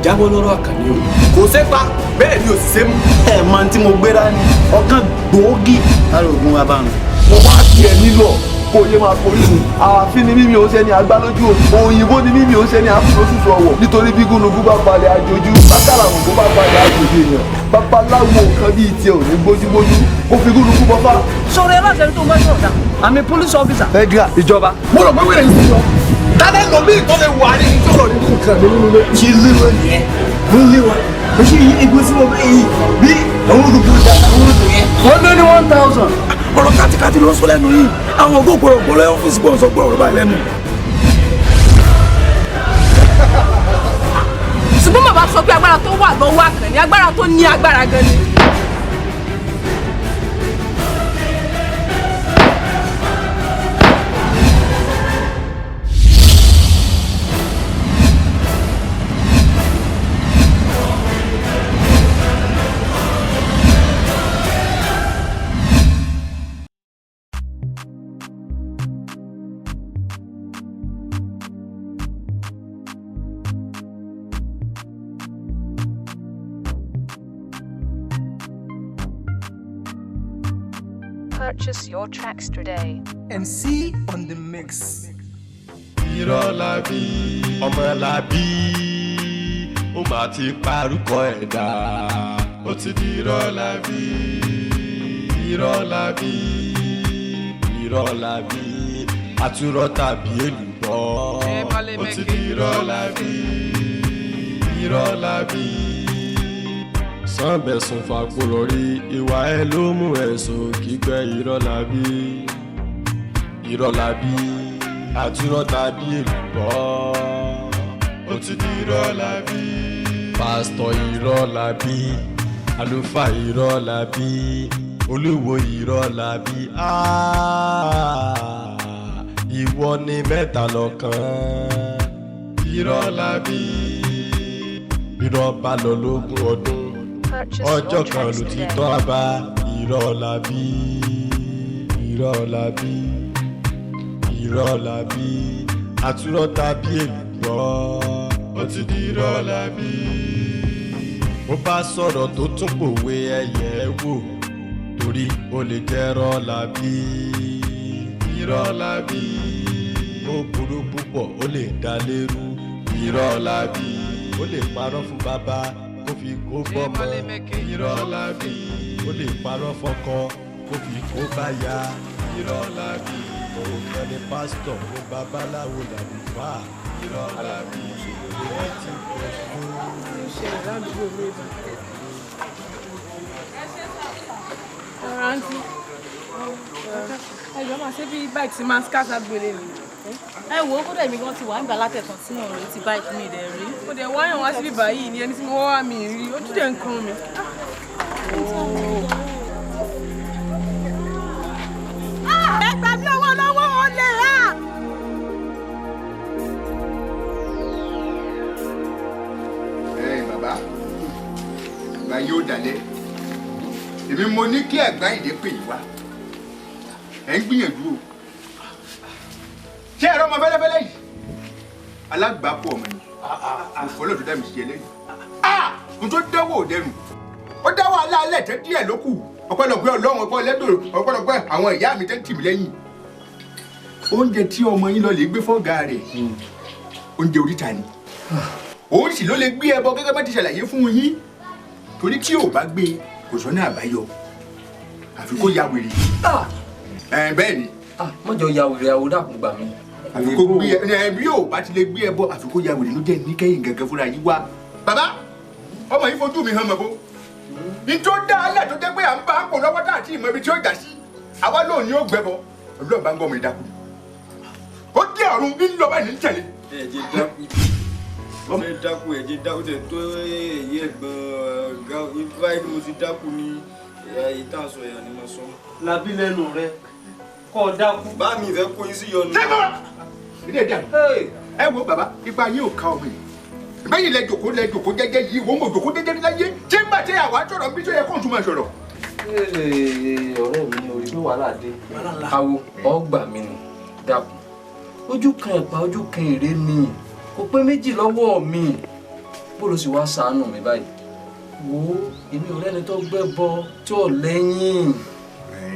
Jáwọ́ lọ́rọ̀ Àkànní o. Kò sépa bẹ́ẹ̀ ni ò sì sé mú. Ẹ mọ tí mo gbé dání ọkàn gbòógì lára ògùn wa bá mi. Mo wá kí ẹ nílò kó o yé máa forí mi. Ààfin ni mímí ò ń ṣe ní agbálójú o. Òyìnbó ni mímí ò ń ṣe ní afúnlóṣùṣù ọwọ̀. Nítorí bí gúnugún bá balẹ̀ ajojú, bákàràmùgbó bá balẹ̀ ajojú èèyàn. Babaláwo kan bíi tiẹ̀ ò ní gbójúgbójú. Kó fi gúnugún bọ́fá. Sọ̀rọ̀ ẹ bá ṣe tó ń bá sọ̀rọ̀ dá. I'm a police officer. Federal ìjọba. Mo rò pé wíìrì ń sọ. Tálẹ́ lọ bí ìtọ́ lè wà ní ìtọ́rọ̀ nínú nǹkan mi nínú ilé. Kí ló ń yẹ? Mo lè wà. Mo ṣe yí igbó tí mo bẹ́ yìí bí àwọn olùkọ́ àwọn olùkọ́ yẹn. Wọ́n lé ní 1000. Ọ̀rọ̀ kátikáti ló ń sọ lẹ́nu yìí. Àwọn ògbó gbọ́dọ̀ gbọ́dọ̀ ọ́fíìsì gbọ́dọ̀ sọ gbọ́dọ̀ báyìí lẹ́nu. Ṣùgbọ́n bàbá sọ pé agbára tó wà lọ́wọ́ Àkànní agbára tó ní agbára gan ni. Purchase your tracks today. MC on the mix. Irọ́ la bí, ọmọ la bí, ó mà ti parúkọ ẹ̀dá. Ó ti di irọ́ la bí, irọ́ la bí, irọ́ la bí, àtúrọ̀ tàbí èlùbọ́. Ó ti di irọ́ la bí, irọ́ la bí. Sànbẹ̀sùn fàkúrọ̀ rí ìwà ẹ ló mú ẹ̀sùn kígbẹ́ irọ́ la bí, irọ́ la bí, àtúrọ̀ tàbí èlùbọ́. Ó ti di irọ́ la bí. Pásítọ̀ irọ́ la bí, àlùfáà irọ́ la bí, olúwo irọ́ la bí. Ìwọ ni mẹ́ta lọ́kan. Irọ́ la bí. Irọ́ bá lọ lógún ọdún, ọjọ́ kan ló ti tọ́ àbá. Irọ́ la bí, irọ́ la bí, irọ́ la bí, àtúrọ̀ tàbí èlùbọ́. Ó ti di irọ́ la bí. Ó bá sọ̀rọ̀ tó tún pòwe ẹyẹ wò, torí ó lè jẹ́ irọ́ la bí, irọ́ la bí. Ó burú púpọ̀, ó lè dá lérú. Irọ́ la bí. Ó lè parọ́ fún bàbá kó fi kó bọ́mọ. Irọ́ la bí. Ó lè parọ́ fọ́kọ kó fi kó báya. Irọ́ la bí. Òun kan ni pásítọ̀ ní babaláwo làlùfáà. Irọ́ la bí. Èyí ti pọ̀ fún. Ọ̀rọ̀ àǹtí. Ẹ jọ̀ọ́ máa ṣe bí báìkì ti máa ń scarce agbélé ni. Ẹ wo kódà èmi gan ti wà nígbà látẹ̀tàn tí mò ń retí báìkì mi dẹ̀ rí. Mo dẹ̀ wáyàn wá síbí báyìí ni ẹni tí mo wá wá mi rí ojú dẹ̀ ń kan mi. Ẹ gbà mí owó lọ́wọ́ olè rà. Ẹ bàbá, àgbà yóò dalẹ̀. Èmi mo ní kí àgbà ìdè pè yín wá. Ẹ ń gbìyànjú o. Ṣé ẹ̀rọ ọmọ fẹ́lẹ́fẹ́lẹ́ yìí? Alágbàápọ̀ ọmọ ni. Mo fọlọ́ tó dá mi sí ẹlẹ́yìn. N tó dẹ́wọ̀ ò dẹrùn. Ó dáwọ́ aláàlẹ̀ tẹ́ díẹ̀ ló kù. Ọpẹ́lọpẹ́ Ọlọ́run, ọpẹ́ Ẹlẹ́dùn, ọpẹ́lọpẹ́ àwọn ìyá mi tẹ́ ń tì mí lẹ́yìn. Oúnjẹ tí ọmọ yín lọ lè gbé fọ́gà rẹ̀, oúnjẹ oríta ni. Òun sì ló lè gbé ẹbọ gẹ́gẹ́ bá ti ṣàlàyé fún yín. Torí tí ò bá gbé, kò sọ́nà àbáyọ. Àfi kó ya wèrè. Bẹ́ẹ̀ ni. Mọ̀jọ ya wèrè awo dàkún gbà mí. Àfi kó gbé ẹ bí yóò bá ti lè gbé ẹbọ, àfi kó ya wèrè ló jẹ́ níkẹyìn gẹ́gẹ́ fúnra yín wá. Bàbá, ọmọ yìí fojú mi hàn mọ́ bó. Ní tó dá alẹ́ tó jẹ́ pé à ń bá pò lọ́wọ́ tá àti ìmọ̀ ibi tí ó jà sí. Àwa lóun ni ó gbẹ́bọ. Ọlọ́run bá ń gbọ́ ọmọ ìdákú. Ó dé ọ̀run bí ń lọ báyìí ní tẹ̀lé. Ẹ jẹ́ dákú. Mo fẹ́ dákú, ẹ jẹ́ dákú tẹ̀ tó èyí ẹ̀gbọ́n ọ̀gá báyìí mo ti dákú ní èyí tá à ń sọ ẹ̀yàn ni mo sọ. Làbí lẹ́nu rẹ kọ́ ọ dákú. Bá mi ìfẹ́ kó yín sí yọnu. Sẹ́fọ̀! Ilé ẹ̀dá ẹ wo bàbá, ipa yín ò ká ọmọ yìí. Bẹ́yìn lẹ jòkó lẹ jòkó jẹ́jẹ́ yìí, wọ́n mọ̀ jòkó jẹ́jẹ́ láyé. Ṣé ń bà tẹ́ àwa sọ̀rọ̀ bí tó yẹ kó n tún máa sọ̀rọ̀? Ọ̀rẹ́ mi ni orí pé wàhálà dé. Awo ọgbà mi ni dákun. Ojú kan ẹ̀pà ojú kan èrè ni. Kò pé méjì lọ́wọ́ mi. Bó ló sì wá ṣàánú mi báyìí? Wo èmi ò rẹ́ni tó gbẹ́bọ tí ò lẹ́yìn.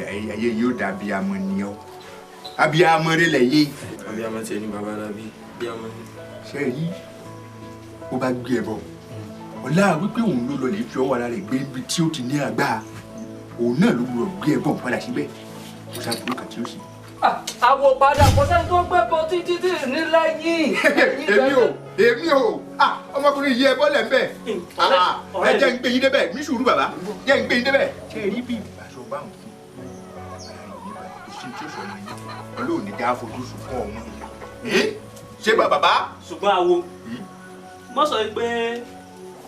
Ayé yóò dàbí amọ ni ọ. Abiyamọ rẹ lẹ yé. Abiyamọ tiẹ̀ ní baba Lábí abiyamọ ni. Ṣé rí ó bá gbé ẹbọ ọlá wípé òun ló lọ lè fi ọwọ́ ara rẹ̀ gbé ibi tí ó ti ní agbára òun náà ló gbọ́dọ̀ gbé ẹbọ padà síbẹ̀ kò sábúrú kàtí ó sì. Àwọ̀ padà kò sẹ́ni tó gbẹ́bọ títí tí ní lẹ́yìn. Èmi ò ọmọkùnrin yìí ẹbọ lẹ̀ ń bẹ̀ ẹ jẹ́ ń gbé yín débẹ̀ ní sùúrù bàbá jẹ́ ń gbé yín débẹ̀. Ṣé rí bí ìbáṣọ bá òun fún Ọlọ́run ní ká fojú sunkún ọmọ ṣé bàbá. Ṣùgbọ́n àwo mọ sọ pé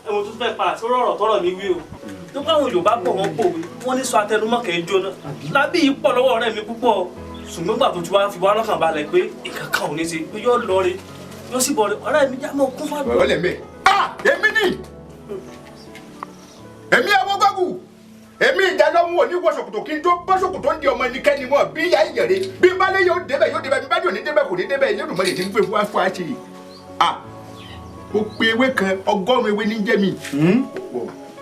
ẹ̀wọ̀n tó fẹ́ padà sí ọ̀rọ̀ tọ́rọ̀ mi wí o tó bá àwọn Yorùbá pọ̀ wọ́n pòwe wọ́n ní sọ atẹnumọ́ kẹ́ ẹ jóná Lábí yìí pọ̀ lọ́wọ́ ọ̀rẹ́ mi púpọ̀ ṣùgbọ́n gbà tó ti wá fi wá lọ́kàn balẹ̀ pé nǹkan kan ò ní ṣe pé yóò lọ re yóò sì bọ̀ re ọ̀rẹ́ mi já mọ́ kún fún àdúrà. Ọ̀rẹ́ mi èmi ni èmi àwọn gbàgù èmi ìdánilọ́mú ò ní wọ ṣòkòtò kí n tó bọ́ ṣòkòtò ń di ọmọ ẹnikẹ́ni mọ́ bí ìyá ìyẹ̀rẹ̀ bí balẹ̀ yóò débẹ̀ yóò débẹ̀ bí bá dùn ní débẹ̀ kò ní débẹ̀ ilé ìdùnmọ̀lẹ̀ ti ń fẹ́ fún wa fún àṣẹ yìí. Ó pe ewé kan 100 ewé ní jẹ́ mi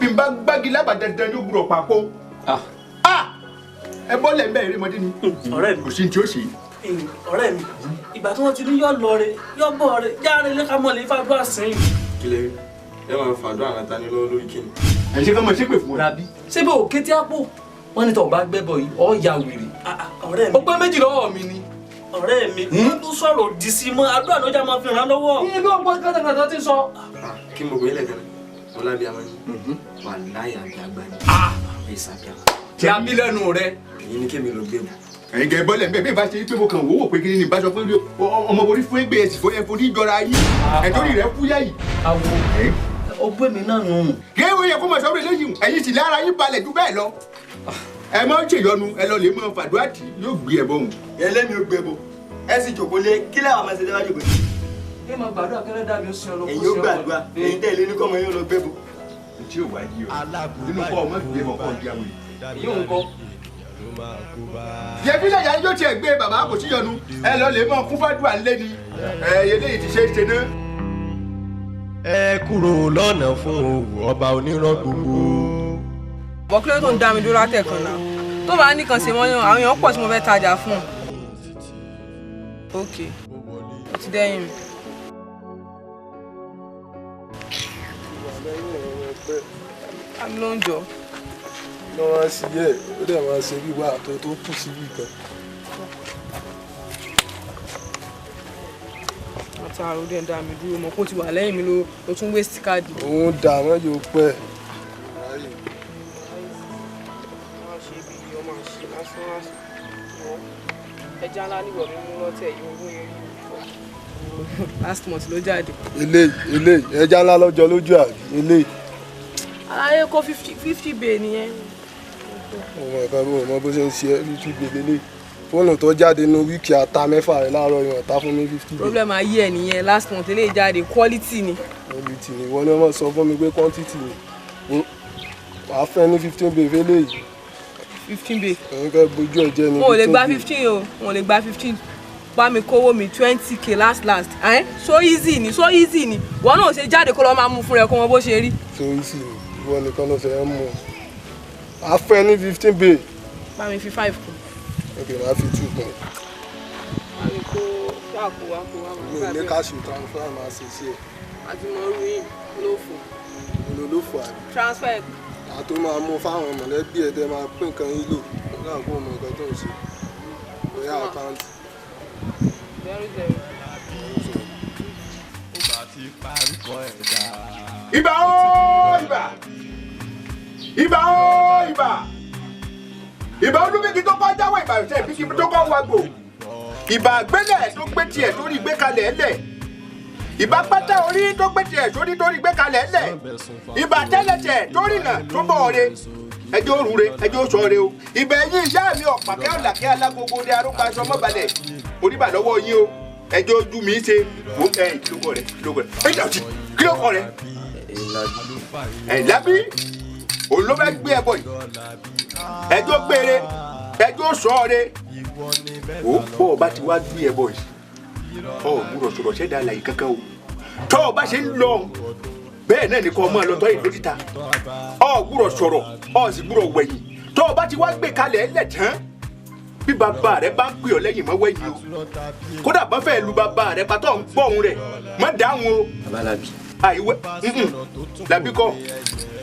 bí n bá gbági lábàá dandan yóò gbúdọ̀ pàpọ̀. Ẹ bọ́ lẹ̀ ń bẹ̀ eré mọdé ni. Ọ̀rẹ́ mi kò sí ní tí ó sì. Ọ̀rẹ́ mi ìgbà tí wọ́n ti ní yọ̀ lọ re yọ̀ bọ̀ re járe lé ká mọ̀ lè fàdúrà sìn. Kílẹ̀ rí ẹ máa fàdúrà àràtà ní lọ́wọ́ lórí kíni. Ẹ ṣe kọ́ mọ̀ ṣépè fún ọ. Rabi ṣé bí òkè tí a pò wọ́n ní tó bá gbẹ́bọ yìí ọ̀ ya wèrè. Ọ̀rẹ́ mi ó pé méjì lọ́wọ́ mi ni. Ọ̀rẹ́ mi wọ́n tún sọ̀rọ̀ òdì sí mọ́ àdúrà ló já máa fi ràn án lọ́wọ́. Iye bí ọgbọ́n kátàkátà ti sọ. Kí mo gbé lẹ́gàn mo lábí amọ́ ni wà láyà àbí àgbà ni èsì àbí àgbà. Lábí lẹ́nu rẹ. Èyí ni kémi lọ gbé bọ̀. Ẹ̀yin gẹ̀ bọ́lẹ̀ nbẹ̀ bí ìbá ṣe pé mo kàn wò ó pé kí ni ìbá sọ pé ọmọ orí fún ẹgbẹ́ ẹ̀sìn fún ẹ̀fọ́ níjọra yín ẹ̀tọ́rí rẹ̀ fúyà yìí. Àwo ọgbẹ́ mi náà nù. Kéwé yẹ kó mọ̀ sọ́wọ́n eléyìí ẹ̀yin sì lára yín balẹ̀ jù bẹ́ẹ̀ lọ. Ẹ má ṣèyọnu ẹ lọ lè mọ fàdúrà tí yóò gbé ẹ bọ̀hùn. Ẹlẹ́mi ò gbẹ bọ̀ ẹ sì jòkó lé kí lẹ́wọ̀n máa ṣe tẹ́ bá jòkó lé. Ẹ máa gbàdúrà kẹ́lẹ́ dàbí ó sin ọlọ́kọ́ sí ọmọ. Ẹ̀yin ó gbàdúrà ẹ̀yin tẹ̀lé ní kọ́mọ yóò lọ gbẹ bọ̀. Tí ò wá yí o nínú kọ́ ọmọ gbé bọ̀ kọ́ ìyàwó yìí. Yóò ń kọ́. Yẹ̀bílẹ̀ yà yóò tiẹ̀ gbé bàbá kò sí yọnu ẹ lọ lè mọ kún fàdúrà ńlẹ́ ni ẹ eléyìí ti ṣe é ṣe náà. Ẹ kúrò lọ́nà fún òwò ọba onírọ́ gbogbo. Bọ́kílẹ̀ tó ń dá mi dúró látẹ̀kan náà tó bá nìkan ṣe mọ́yán àwọn èèyàn pọ̀ tí mo fẹ́ tajà fún un. Ok, ó ti dẹ́yìn mi. Àmì ló ń jọ. Lọ́ máa ń ṣe yẹ́ ó dẹ̀ máa ṣe wíwá àtọ́ tó kù síbì kan. Àtàrò dẹ̀ ń dá mi dúró mọ́ kó ti wà lẹ́yìn mi ló tún waste káàdì. Òun dà wọ́n yóò pẹ́. Ẹja ńlá níwọ̀ mi mú lọ́tẹ̀ yìí owó yẹn rí last month ló jáde. Eléyìí ẹja ńlá lọ́jọ́ lójú àbí eléyìí. Aláyé kó 50 bay nìyẹn. Ọmọ ìkan bí mo mọ bó ṣe ń ṣe 50 bay lélẹ̀ fóònù tó jáde nínú wíìkì ata 6 rẹ̀ láàárọ̀ ìwọ̀n ta fún mi 50 bay. Problem ayé ẹ̀ nìyẹn last month eléyìí jáde quality ni. Quality ni wọ́n ní wọ́n sọ fún mi pé quantity ni wàá fẹ́ ní 15 bay fẹ́lẹ́ yìí. 15 bay. Ẹ̀yin fẹ́ bójú ẹ̀ jẹ́ ni. Mo ò lè gba 15 o, mo ò lè gba 15. Bá mi kówó mi 20k last. Ẹ́n so easy ni so easy ni. Wọ́n náà ṣe jáde kó lọ máa mú fún rẹ kó mọ bó ṣe rí. So easy ni ìwọ nìkan ló fẹ́ mú ọ. A fẹ́ ní 15 bay. Bá mi fi 5 kún. Ok, màá fi 2 kún. Bá mi kó ṣáà kó wá kó wá. Mi ò ní káàṣì transfer máa ṣe sí ẹ. Àti mọ orú yìí ló fò. Ló fò àbí. Transfer. A tó máa mú fáwọn mọ̀lẹ́bí ẹ̀ tẹ́ máa pín nǹkan yín lò nígbà kó mọ nǹkan tó ń ṣe bóyá àkáǹtì. 00. Ibà ooo ibà ibà ooo ibà ibà olúbíkí tó kọ́ jáwọ́ ibà ìṣe ìbíkí tó kọ́ wagbò ibà àgbélẹ̀ tó gbé tiẹ̀ sórí ìgbékalẹ̀ ẹlẹ̀ ibà pátá orí tó gbé tiẹ̀ sórí tó rí ìgbékalẹ̀ ẹlẹ̀ ibà tẹ́lẹ̀tẹ̀ tó rìnà tó bọ̀ ọ̀rẹ́ ẹjọ́ òrùre ẹjọ́ sọ̀rẹ́ o ibà ẹ̀yìn ìyá mi ọ̀pàkẹ́ ọ̀làkẹ́ alágogo ní arúgbó aṣọ mọ́balẹ̀ oníbà lọ́wọ́ yín o ẹjọ́ ojú mi ṣe wò ẹ kílókọ rẹ kílókọ rẹ ẹ jàdí kílókọ rẹ ẹ lábí òun ló fẹ́ gbé ẹbọ yìí ẹjọ́ gbére ẹjọ́ sọ̀rẹ́ o bọ́ ọ bá ti wá gbé ẹbọ yìí ọ gbúdọ̀ sọ̀rọ̀ ṣẹ̀dá àlàyé kankan o tọ́ ọ bá ṣe ń lọ Bẹ́ẹ̀ náà ni kò mọ́ ọ lọ́tọ́ ìlú títa. Ọ gbúdọ̀ sọ̀rọ̀, ọ sì gbúdọ̀ wẹ̀yìn. Tó o bá ti wá gbé kalẹ̀ ẹlẹ̀ tán, bí bàbá rẹ bá ń pè ọ́ lẹ́yìn mọ́ wẹ̀yìn o. Kódà bá fẹ́ lu bàbá rẹ pátọ́ ń gbọ́ òun rẹ̀, má dáhùn o. Bàbá Lábí. Àìwẹ́ Lábí kọ́,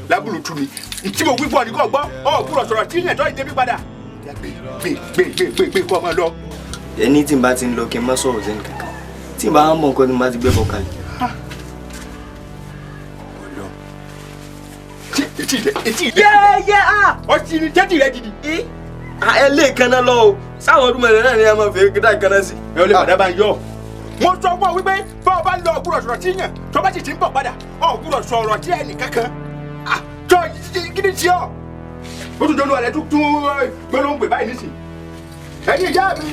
Lábùlùtù ni. Tí mo wí fún ọ ní kò gbọ́, ọ gbúdọ̀ sọ̀rọ̀ tí ìyẹn tó ìdébí padà. Gbé gbé gbé gbé gbé kọ́ ọmọ lọ. Ẹni tí n bá ti ń lọ kí n má sọ̀rọ̀ sẹ́ni kankan. Tí n bá ń mọ nǹkan tí n bá ti gbé bọ̀ kalẹ̀. Etí rẹ etí rẹ. Yẹ́ ah. Ọtí ni tẹ́tì rẹ gidi. Ẹ lé ìkànnà lọ o. Sáwọn ọdún mẹ́rin náà ni ẹ máa fi kíta ìkànnà sí. Ẹ ò lè padà bá ń yọ. Mo sọ fún ọ wípé bá ọ bá ń lọ ògbúrọ̀ sọ̀rọ̀ tí yàn tó bá sì ti ń bọ̀ padà ògbúrọ̀ sọ̀rọ̀ tí ẹnì kankan. Tó kí ni tí ọ? Ó tún jọlọ rẹ tún gbólóhùn pè báyìí nísìn. Ẹni ìyá mi,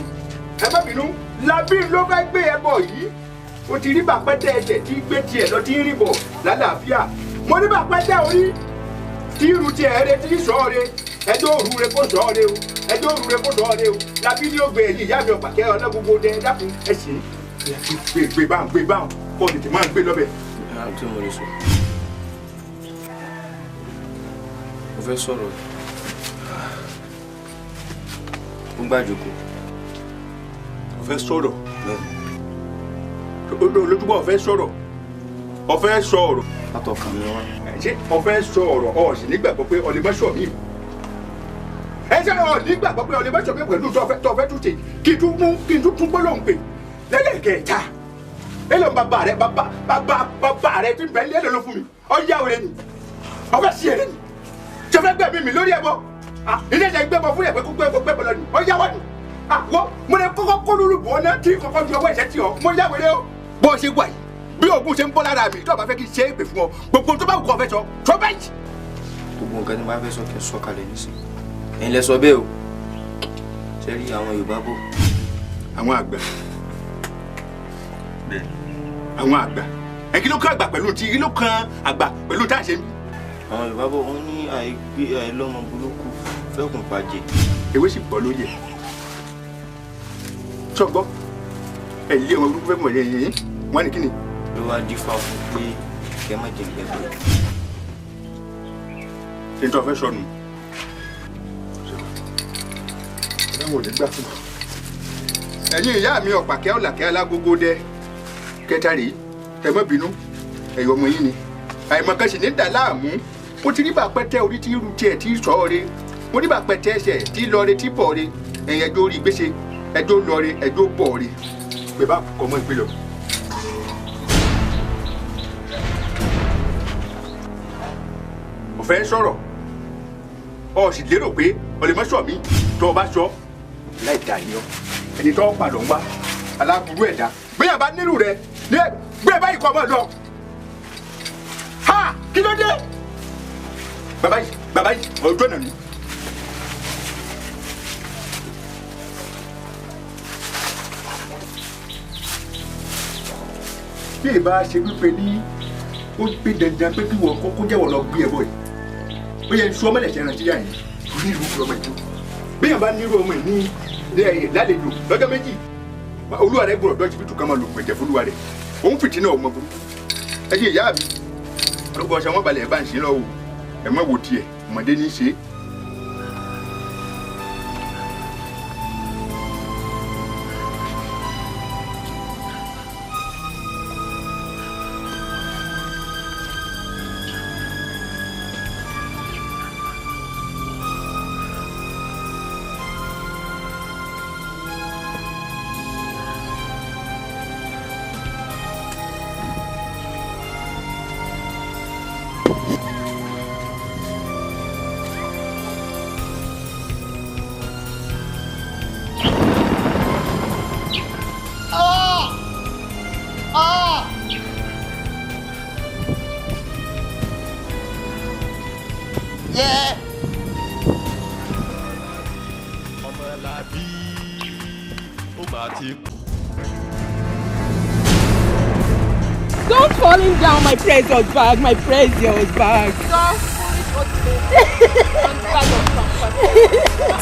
ẹ má bínú, Lábí ló fẹ́ gbé ẹbọ yìí. O ti rí bàpẹ́tẹ́ ẹsẹ̀ tí gbé tiẹ̀ lọ tí ń rìn bọ̀ lálàáfíà. Mo ní bàpẹ́tẹ́ orí tí irú tiẹ̀ rẹ tí sọ re ẹjọ́ òru rẹ kó sọ re o ẹjọ́ òru rẹ kó sọ re o. Lábí ní ó gbé ẹ̀yìn ìyá mi ọ̀pàkẹ́ ọlọ́gbogbo dẹ dákun ẹ̀sìn gbé báwọn gbé báwọn kọ́ tètè máa gbé lọ́bẹ̀. Tí mo lè sọ, mo fẹ́ sọ̀rọ̀ ó gbàjókòó. Ó fẹ́ sọ̀rọ̀ lójúbọ̀, ó fẹ́ sọ̀rọ̀, ó fẹ́ sọ̀rọ̀. Látọkàn mi wá. Ṣé ó fẹ́ sọ̀rọ̀ ọ sì nígbàgbọ́ pé ọlẹ́ mọ́ṣọ́ mi? Ẹ ṣe ọ nígbàgbọ́ pé ọlẹ́ mọ́ṣọ́ mi pẹ̀lú tó fẹ́ tún ṣe kí n tún mú kí n tún tún gbólóhùn pè lẹ́lẹ́kẹ̀ẹ́ta. Èlò bàbá rẹ bàbá bàbá bàbá rẹ tí bẹ́ẹ̀ lé lọ fún mi. Ọ yá òre ni, ọ fẹ́ sí èrè ni, ṣe fẹ́ gbẹ̀mí mi lórí ẹbọ? Ilé ìṣẹ́ gbẹ́bọ fún ẹ̀pẹ́ kó gbẹ́bọ lọ ni, ọ yá wọ́n ni. Wọ́n mo lè kọ́kọ́ kó lóru bọ̀ ọ́nà tí kọ́kọ́ ju ọwọ́ ìṣẹ́ tì ọ́, mo yá wèrè o. Bó o ṣe wà yìí, bí oògùn ṣe ń bọ́ lára mi, tó o bá fẹ́ kí n ṣe é pè fún ọ, gbogbo tó bá wù kó o fẹ́ sọ, tó bẹ́ẹ̀ yìí. Gbogbo nǹkan tí mo bá fẹ́ sọ kí n sọ kalẹ̀ nísìnyí. Ẹ̀yin lẹ sọ bẹ́ẹ̀ o. Ṣé rí àwọn Yorùbá bò? Àwọn àgbà. Àwọn àgbà. Ẹ kí ló kan àgbà pẹ̀lú ti kí ló kan àgbà pẹ̀lú tá a ṣe ń bí? Àwọn Yorùbá bò wọ́n ní àìgbé àìlọ́mọ burúkú fẹ́kùn pàjẹ́. Ewé sì bọ́ lórí ẹ̀. Sọgbọ́, ẹ lé ọmọ burúkú fẹ́kùn pàjẹ́ yìí, wọ́n ní kí ni? Ló wá dífá fún pé kẹ́ má jẹ ìgbẹ́ pẹ́. Ṣé n tó fẹ́ sọnù? Ọlọ́run ò ní gbà fún ọ. Ẹ̀yin ìyá mi ọ̀pàkẹ́ ọ̀làkẹ́ alágógó dẹ kẹta rèé, ẹ má bínú, ẹ̀yọ́ ọmọ yín ni. Àìmọ̀kan sì ní dà láàmú. Mo ti rí bàpẹ́tẹ́ orí tí irú tiẹ̀ tí sọ ọ́ re. Mo rí bàpẹ́tẹ́ ẹsẹ̀ tí lọ re tí bọ̀ re. Ẹ̀yin ẹjọ́ orí gbèsè, ẹjọ́ lọ re, ẹjọ́ bọ̀ re. Pé bá kọ́ mọ́ ìgbé lọ. Ọ̀fẹ́ sọ̀rọ̀, ọ sì lérò pé ọ̀lẹ́mọ́sọ̀ mi tó o bá sọ láì dà ní ọ. Ẹni tó padà ń wá aláburú ẹ̀dá. Bóyá bá nílùú rẹ ní gbé báyìí kọ́ ọmọ lọ. Ha! Kí ló dé? Bàbá yìí, bàbá yìí, ọjọ́ náà ni. Bí ìbá ṣe wípé ní ó gbé dandan pé kí wọ́n kókó jẹ́wọ́ lọ gbé ẹbọ yìí. Ó yẹ sọ ọmọlẹ̀ ṣe rántí yá yìí. Ní ìlú ọmọ ìlú. Bí ìyàn bá nírú ọmọ yìí ní lálejò lọ́jọ́ méjì. Olúwa rẹ̀ gbọ́dọ̀ dọ́jú bítù kan máa lò pẹ̀jẹ̀ fúlúwa rẹ̀. Òun fìtínà ọmọ burúkú. Ẹ ṣe ìyá mi. Arúgbó ọṣẹ wọn balẹ̀ ẹ̀ bá ń ṣe lọ́wọ́. Ẹ má wo tiẹ̀, ọmọdé ní í ṣe. Don't falling down my precious bag, my precious bag. Don't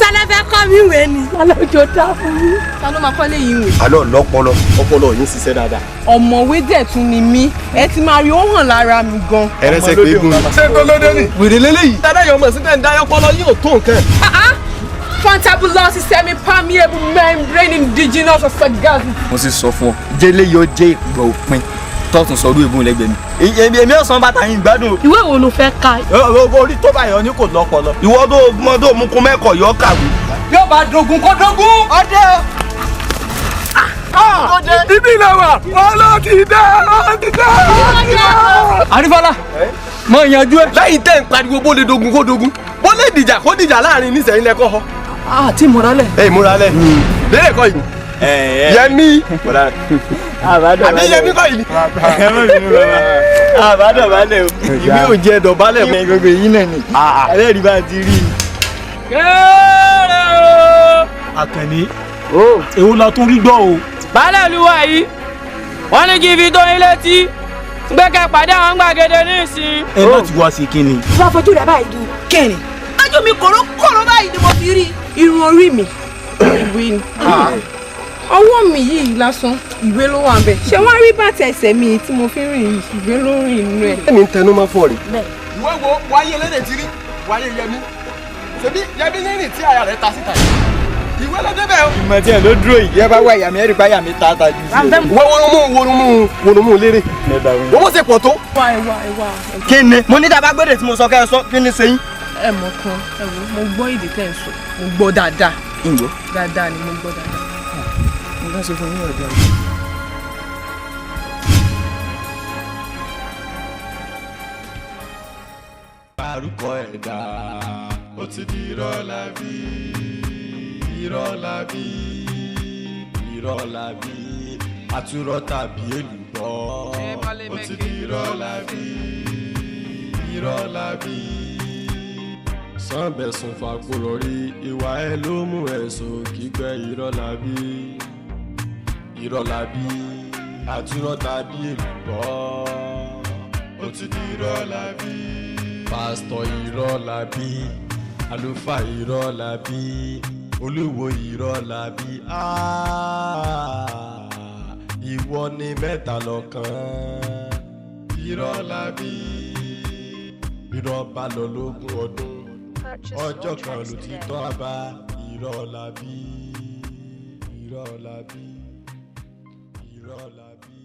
Tálẹ́ fẹ́ kọ́ mi ìwé ni. Alójó dá fún mi. Ta ló máa kọ́ lé yìí ìwé? Àlọ́ lọ́pọlọ, ọpọlọ yín ṣiṣẹ́ dáadáa. Ọ̀mọ̀wé dẹ̀ tún ni mí. Ẹ ti máa rí ó hàn lára mi gan. Ẹrẹ́sẹ̀ pé gùn. Ṣé tó lóde ni? Wèrè lélẹ́yìí. Tádàyọ̀ mọ̀ sí tẹ̀ ń dáyọ̀ pọlọ yóò tó nǹkan. Fantabulous semi-permeable membrane indigenous of sargassum. Mo sì sọ fún ọ jẹ́lé yóò jẹ́ ìgbà òpin tọ́tún sọdún ègún lẹ́gbẹ̀ẹ́ mi. Èmi ọ̀sán bàtà yín gbádùn. Ìwé wo ló fẹ́ ka? Orí tó bá yọ ní kò lọ́pọlọ. Ìwọ tó mọ tó mú kún mẹ́kọ̀ọ́ yọ kàwé. Yóò bá dogun kó dogun. Ọdẹ o. Ibi ilẹ̀ wa, ọlọ́ọ̀tì dá, ọlọ́ọ̀tì dá, ọlọ́ọ̀tì dá. Àrífọ́lá, mọ ìyànjú ẹ. Lẹ́yìn tẹ́ ń pariwo bó lè dogun kó dogun, bó lè dìjà kó dìjà láàrin nísẹ̀yìn lẹ́kọ́ họ. Àti ìmúralẹ̀. Ẹ ìmúralẹ̀. Léèrè kọ́ yìí. Yẹmí. Àbí Yẹmí kọ́ yìí. Àbádọ̀bálẹ̀ o. Ìwé ò jẹ dọ̀bálẹ̀ mọ́. Gbogbo èyí náà ni. Ẹlẹ́rìí bá ti rí i. Kéré o. Àkànní èwo la tún rí gbọ́ o. Baálé olúwa yìí wọ́n ní kí n fi tó yín létí gbẹ́kẹ̀ pàdé àwọn gbàgede ní ìsìn. Ẹ láti wá sí kíni. Wọ́n fojú rẹ̀ báyìí di kẹ́rin. Ojú mi kòrókòró báyìí ni mo fi rí. Irun orí mi ìwé ni. Ọwọ́ mi yìí lásán ìwé ló wà ńbẹ̀. Ṣé wọ́n rí bàtà ẹsẹ̀ mi tí mo fi rìn yìí ìwé ló rìn inú ẹ̀. Ẹni tẹnu máa fọ rè. Ìwé wo wáyé lédè ti rí wáyé Yẹmí. Ṣèbí Yẹmí ní rìn tí àyà rẹ̀ ta síta yìí. Ìwé ló débẹ̀ o. Ìmọ̀ tí ẹ̀ ló dúró yìí. Yẹ bá wá ìyá mi ẹ̀rí pa ìyá mi ta ta jù sí. Wọ́n wọ́n mú lérè. Wọ́n mọ̀ ṣe pọ̀ tó. Wá ẹ wá ẹ wá. Kí ni? Mo ní tá a bá gbọ́dọ̀ tí mo sọ kẹ́ ẹ sọ kí ni ṣe yín? Ẹ mọ̀ kan, ẹ wò, mo gbọ́ èdè tẹ́ ń sọ, mo gbọ́ dáadáa. Ǹgbọ́. Dáadáa ni mo gbọ́ dáadáa. Mo bá ṣe fún yín ọ̀dà. Àrùkọ ẹ̀dá ó ti di irọ́ làbí, irọ́ làbí, irọ́ làbí, àtúrọ̀ tàbí èlùbọ́. Ó ti di irọ́ làbí, irọ́ làbí. Sànbẹ̀sùn fàkúrọ̀ rí ìwà ẹ ló mú ẹ̀sùn kígbẹ́ irọ́ làbí, irọ́ làbí, àtúrọ̀ tàbí èlùbọ́. Ó ti di irọ́ làbí. Pásítọ̀ irọ́ làbí, àlùfáà irọ́ làbí, olúwo irọ́ làbí. Ìwọ ni mẹ́ta lọ́kan. Irọ́ làbí. Irọ́ bá lọ lógún ọdún. Ọjọ́ kan ló ti tọ́ àbá. Irọ́ làbí. Irọ́ làbí. Irọ́ làbí.